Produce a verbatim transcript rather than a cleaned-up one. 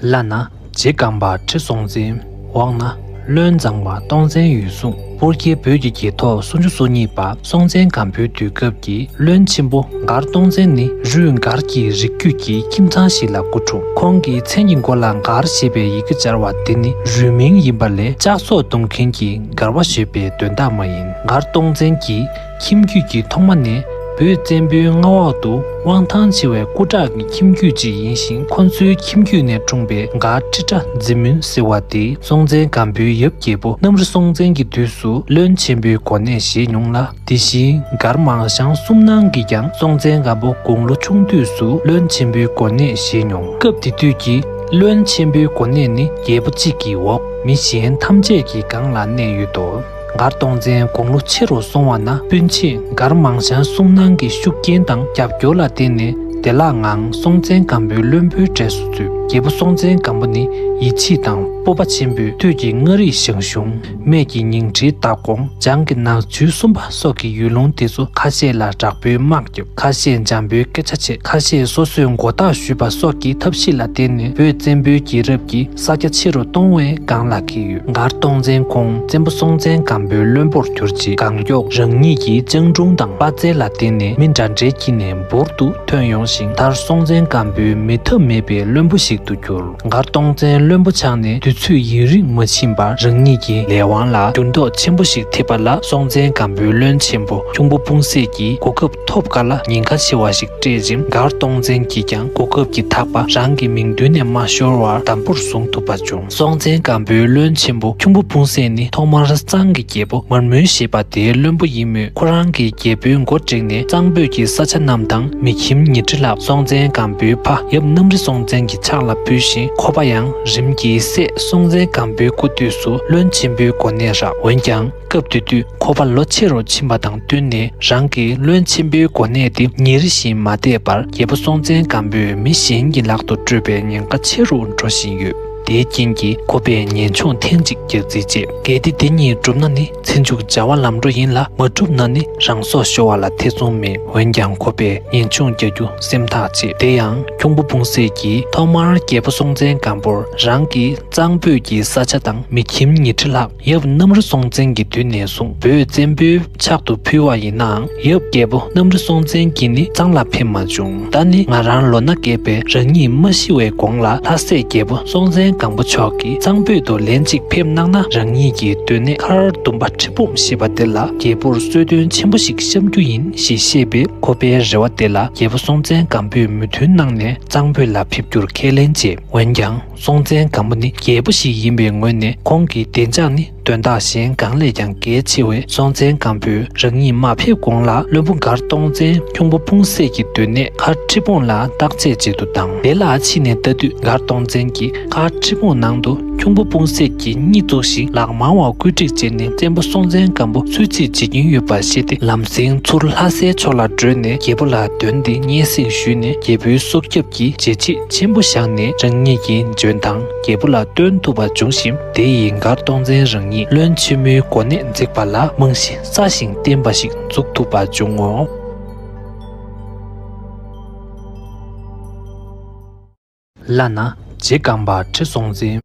བླ་ན་རྗེ་སྒམ་པ་ཁྲི་སྲོང་བཙན། འོག་ན་བློན་མཛངས་པ་སྟོང་བཙན་འོད་སྲུང་། སྤུར་རྒྱལ་བོད་ཀྱི་རྒྱལ་ཐོག་སུམ་ཅུ་སོ་གཉིས་པ་སྲོང་བཙན་སྒམ་པོའི་དུས་སྐབས་ཀྱི་བློན་ཆེན་པོ་མགར་སྟོང་བཙན་ནི་རུས་མགར་གྱི་རིགས་རྒྱུད་ཀྱི་ཁྱིམ་ཚང་ཞིག་ལ་སྐུ་འཁྲུངས། ཁོང་གི་མཚན་གྱི་མགོ་ལ་མགར་ཞེས་པའི་ཡི་གེ་སྦྱར་བ་དེ་ནི་རུས་མིང་ཡིན་པ་ལས་ལྕགས་སྲོག་བརྡུང་མཁན་གྱི་མགར་བ་ཞེས་པའི་དོན་དག་མ་ཡིན། མགར་སྟོང་བཙན་གྱི་ཁྱིམ་རྒྱུད་ཀྱི་ཐོག་མ་ནས་བོད་བཙན་པོའི་མངའ་འོག་ཏུ་དབང་ཐང་ཆེ་བའི་སྐུ་དྲག་གི་ཁྱིམ་རྒྱུད་ཅིག་ཡིན་ཞིང་། ཁོ་ཚོའི་ཁྱིམ་རྒྱུད་ནས་འཁྲུངས་པའི་མགར་ཁྲི་ཁྲ་རྫི་མུན་ཟེར་བ་དེས་སྲོང་བཙན་སྒམ་པོའི་ཡབ་རྒྱལ་པོ་གནམ་རི་སྲོང་བཙན་གྱི་དུས་སུ་བློན་ཆེན་པོའི་གོ་གནས་བཞེས་མྱོང་ལ། དེ་བཞིན་མགར་མང་ཞང་གསུམ་སྣང་གིས་ཀྱང་སྲོང་བཙན་སྒམ་པོ་དགུང་ལོ་ཆུང་དུས་སུ་བློན་ཆེན་པོའི་གོ་གནས་བཞེས་མྱོང་། སྐབས་དེ་དུས་ཀྱི་བློན་ཆེན་པོའི་གོ་གནས་ནི་རྒྱལ་པོ་གཅིག་གི་འོག་མི་གཞན་ཐམས་ཅད་ཀྱི་སྒང་ལ་གནས་ཡོད་དོ། མགར་སྟོང་བཙན་དགུང་ལོ་ཆེ་རུ་སོང་བ་ན་སྤུན་མཆེད་མགར་མང་ཞང་གསུམ་སྣང་གི་ཤུགས་རྐྱེན་དང་རྒྱབ་སྐྱོར་ལ་བརྟེན་ནས་བདེ་བླག་ངང་སྲོང་བཙན་སྒམ་པོའི་བློན་པོའི་གྲས་སུ་ཚུད། རྒྱལ་པོ་སྲོང་བཙན་སྒམ་པོ་ནི་ཡིད་ཆེས་དང་སྤོབས་པ་ཆེན་པོས་སྟོད་ཀྱི་མངའ་རིས་ཞང་ཞུང་། སྨད་ཀྱི་ཉིང་ཁྲིའི་མདའ་དགོང་། བྱང་གི་ནག་ཆུའི་སུམ་པ་སོགས་ཀྱི་ཡུལ་ལུང་དེ་ཚོ་ཁ་ཤས་ལ་དྲག་པོའི་དམག་རྒྱབ། ཁ་ཤས་འཇམ་པོའི་སྐད་ཆ་བྱས། ཁ་ཤས་སོ་སོའི་མགོ་བཏགས་ཞུས་པ་སོགས་ཀྱི་ཐབས་ཤེས་ལ་བརྟེན་ནས་བོད་བཙན་པོའི་རྒྱལ་རབས་ཀྱི་ས་རྒྱ་ཆེ་རུ་གཏོང་བའི་སྒང་ལ་འཁེལ་ཡོད། མགར་སྟོང་བཙན་ཁོང་བཙན་པོ་སྲོང་བཙན་སྒམ་པོའི་བློན་པོར་གྱུར་རྗེས་གང་མགྱོགས་རང་ཉིད་ཀྱི་སྤྱང་གྲུང་དང་དཔའ་རྩལ་ལ་བརྟེན་ནས་མི་འདྲ་འདྲའི་དཀྱིལ་ནས་འབུར་དུ་ཐོན་ཡོང་ཞིང་། མཐར་སྲོང་བཙན་སྒམ་པོའི་མི་ཐབས་མེད་པའི་བློན་པོ་ཞིག་ཏུ་གྱུར། མགར་སྟོང་བཙན་བློན་པོ་ཆགས་ནས་དུས་ཚོད་ཡུན་རིང་མ་ཕྱིན་པར་རང་ཉིད་ཀྱི་ལས་དབང་ལ་འགྱུར་ལྡོག་ཆེན་པོ་ཞིག་ཐེབས་པ་ལ་སྲོང་བཙན་སྒམ་པོའི་བློན་ཆེན་པོ་ཁྱུང་པོ་སྤུང་སད་ཀྱིས་གོ་སྐབས་ཐོབ་ག་ལ་ཉེན་ཁ་ཆེ་བ་ཞིག་སྤྲད་ཅིང་། མགར་སྟོང་བཙན་གྱིས་ཀྱང་གོ་སྐབས་ཀྱི་ཐག་པ་རང་གི་མིག་མདུན་ནས་མ་ཤོར་བར་དམ་པོར་བཟུང་ཐུབ་པ་བྱུང་། སྲོང་བཙན་སྒམ་པོའི་བློན་ཆེན་པོ་ཁྱུང་པོ་སྤུང་སད་ནི་ཐོག་མར་གཙང་གི་རྒྱལ་པོ་མར་མུན་ཞེས་པ་དེའི་བློན་པོ་ཡིན་མོད། ཁོ་རང་གིས་རྒྱལ་པོའི་མགོ་བྲེགས་ནས་གཙང་བོད་ཀྱི་ས་ཆ་རྣམས་དང་མི་ཁྱིམ་ཉི་ཁྲི་ལྷག་སྲོང་བཙན་སྒམ་པོའི་ཕ་ཡབ་གནམ་རི་སྲོང་བཙན་གྱི་ཕྱག་ལ་ཕུལ་ཞིང་། ཁོ་པ་ཡང་རིམ་གྱིས་སད། སྲོང་བཙན་སྒམ་པོའི་སྐུ་དུས་སུ་བློན་ཆེན་པོའི་གོ་གནས་རག། འོན་ཀྱང་། སྐབས་དེ་དུས་ཁོ་པ་ལོ་ཆེ་རུ་ཕྱིན་པ་དང་བསྟུན་ནས་རང་གི་བློན་ཆེན་པོའི་གོ་གནས་དེ་ཉིན་རེ་བཞིན་མ་བསྡད་པར་རྒྱལ་པོ་སྲོང་བཙན་སྒམ་པོས་མི་གཞན་གྱི་ལག་ཏུ་སྤྲོད་པའི་ཉེན་ཁ་ཆེ་རུ་འགྲོ་བཞིན་ཡོད། དེའི་རྐྱེན་གྱིས་ཁོ་པས་ཉེན་ཆུང་ཐེངས་གཅིག་རྒྱག་རྩིས་བྱས། གལ་ཏེ་དེ་གཉིས་གྲུབ་ན་ནི་ཚེ་མཇུག་བྱ་བ་ལམ་འགྲོ་ཡིན་ལ། མ་གྲུབ་ན་ནི་རང་སྲོག་ཤོར་བ་ལ་ཐེ་ཚོམ་མེད། འོན་ཀྱང་ཁོ་པས་ཉེན་ཆུང་རྒྱག་རྒྱུ་སེམས་ཐག་བཅད། དེ་ཡང་ཁྱུང་པོ་སྤུང་སད་ཀྱིས་ཐོག་མར་རྒྱལ་པོ་སྲོང་བཙན་སྒམ་པོར་རང་གི་གཙང་བོད་ཀྱི་ས་ཆ་དང་མི་ཁྱིམ་ཉི་ཁྲི་ལྷག་ཡབ་གནམ་རི་སྲོང་བཙན་གྱི་དུས་ནས་བཟུང་བོད་བཙན་པོའི་ཕྱག་ཏུ་ཕུལ་བ་ཡིན་ནའང་། ཡབ་རྒྱལ་པོ་གནམ་རི་སྲོང་བཙན་གྱིས་ནི་གཙང་ལ་ཕེབས་མ་བྱུང་། ད་ནི་ང་རང་ལོ་ན་རྒས་པས་རང་ཉིད་མ་ཤི་བའི་གོང་ལ་ལྷ་སྲས་རྒྱལ་པོ་སྲོང་བཙན་སྒམ་པོ་མཆོག་གིས་གཙང་བོད་དུ་ལན་གཅིག་ཕེབས་གནང་ན། རང་ཉིད་ཀྱི་སྡོད་གནས་མཁར་ཟླུམ་པ་ཁྲི་སྤུངས་ཞེས་པ་དེ་ལ་རྒྱལ་པོར་གསོལ་སྟོན་ཆེན་པོ་ཞིག་བཤམ་རྒྱུ་ཡིན་ཞེས་བཤད་པས། ཁོ་པའི་རེ་བ་དེ་ལ་རྒྱལ་པོ་སྲོང་བཙན་སྒམ་པོས་མོས་མཐུན་གནང་ནས་གཙང་བོད་ལ་ཕེབས་རྒྱུར་ཁས་ལེན་བྱས། འོན་ཀྱང་། སྲོང་བཙན་སྒམ་པོ་ནི་རྒྱལ་པོ་ཞིག་ཡིན་པའི་ངོས་ནས་ཁོང་གི་བདེ་འཇགས་ནི་དོན་དག་གཞན་གང་ལས་ཀྱང་གལ་ཆེ་བས། སྲོང་བཙན་སྒམ་པོས་རང་ཉིད་མ་ཕེབས་གོང་ལ་བློན་པོ་མགར་སྟོང་བཙན་ཁྱུང་པོ་སྤུངས་སད་ཀྱི་སྡོད་གནས་མཁར་ཁྲི་སྤུངས་ལ་བརྟག་དཔྱད་བྱེད་དུ་བཏང་། དེ་ལ་ཕྱིན་ནས་ལྟ་དུས་མགར་སྟོང་བཙན་གྱིས་མཁར་ཁྲི་སྤུངས་ནང་དུ་ཁྱུང་པོ་སྤུངས་སད་ཀྱིས་གཉིད་བཙུགས་ཤིང་ལག་མང་བ་བཀོད་སྒྲིག་བྱས་ནས་བཙན་པོ་སྲོང་བཙན་སྒམ་པོ་གསོལ་ཚིགས་བྱེད་ཀྱིན་ཡོད་པ་ཤེས་ཏེ། ལམ་སེང་ཚུར་ལྷ་སའི་ཕྱོགས་ལ་བྲོས་ནས་རྒྱལ་པོ་ལ་དོན་འདི་སྙན་སེང་ཞུས་ནས་རྒྱལ་པོའི་སྲོག་སྐྱབས་ཀྱི་བྱས་རྗེས་ཆེན་པོ་བཞག་ནས་རང་ཉིད་ཀྱི་འཇོན་ཐང་རྒྱལ་པོ་ལ་སྟོན་ཐུབ་པ་བྱུང་ཞིང་། དེ་ཡིས་མགར་སྟོང་བཙན་རང་ཉིད་བློན་ཆེན་མོའི་གོ་གནས་འཛེགས་པ་ལ་རྨང་གཞི་སྲ་ཞིང་བརྟན་པ་ཞིག་འཛུགས་ཐུབ་པ་བྱུང་ངོ་། བླ་ན་རྗེ་སྒམ་པ་ཁྲི་སྲོང་བཙན།